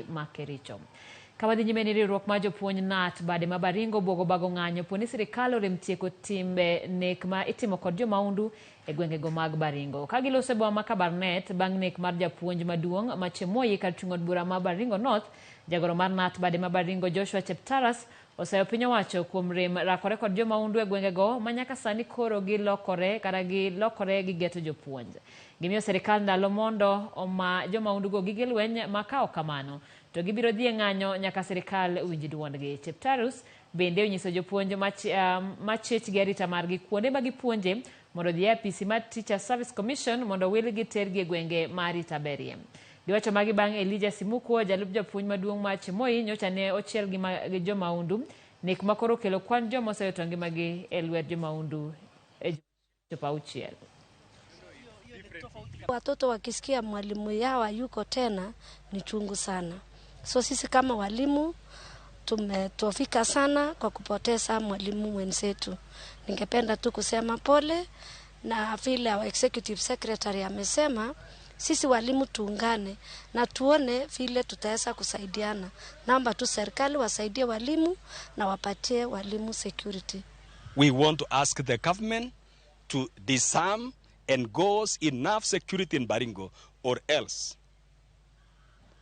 Ma Kericho. Ka wadhi nyime ni riwruok mar jopuonj KNUT bade ma Baringo buogo bago ng'anyo po ni sirikal orem tieko timbe nek ma itimo kod jomaundu e gwengego mag Baringo. Ka giloso e boma ma Kabarnet bang' nek mar japuonj maduong' ma Chemoyi kar chung' od bura ma Baringo North, jagoro mar KNUT bade ma Baringo Joshua Cheptaras oseyo piny owacho kuom rem rakore kod jomaundu e gwengego ma nyaka sani koro gilokore kata gilokore gigeto jopuonj. Gimiyo sirikal ndalo mondo oma jomaundugo gige lweny ma ka ok kamano to gibiro dhi e ng'anyo nyaka sirikal winj duondgi. Cheptarus bende onyiso jopuonj ma chich gi arita margi kuonde ma gipuonje mondo odhi e apisi mar Teacher Service Commission mondo wilgi tergi e gwenge ma arita berie. Giwacho magi bang' Elijah Simukwo, jalup japuonj maduong' ma Chemoi, nyocha ne ochiel gi jomaundu, nek ma koro okelo kwan joma osewito ngimagi e lwet jomaundu e chopo 6. Watoto wakisikia mwalimu yao hayuko tena ni chungu sana. So sisi kama walimu tumetofika sana kwa kupoteza mwalimu mwenzetu. Ningependa tu kusema pole, na vile our executive secretary amesema, sisi walimu tuungane na tuone vile tutaweza kusaidiana. Naomba tu serikali wasaidie walimu na wapatie walimu security. We want to ask the government to disarm and goes enough security in Baringo, or else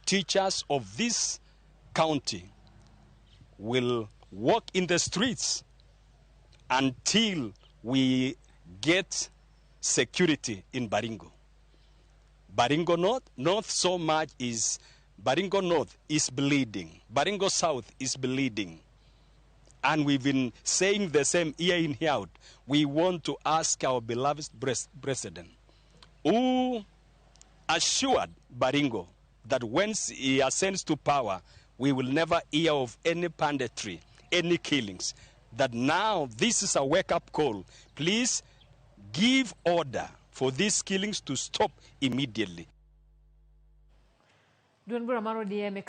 teachers of this county will walk in the streets until we get security in Baringo. Baringo North, North so much is, Baringo North is bleeding. Baringo South is bleeding. And we've been saying the same year in, year out. We want to ask our beloved president, who assured Baringo that once he ascends to power, we will never hear of any banditry, any killings. That now this is a wake-up call. Please give order for these killings to stop immediately. Duond bura mar ODM.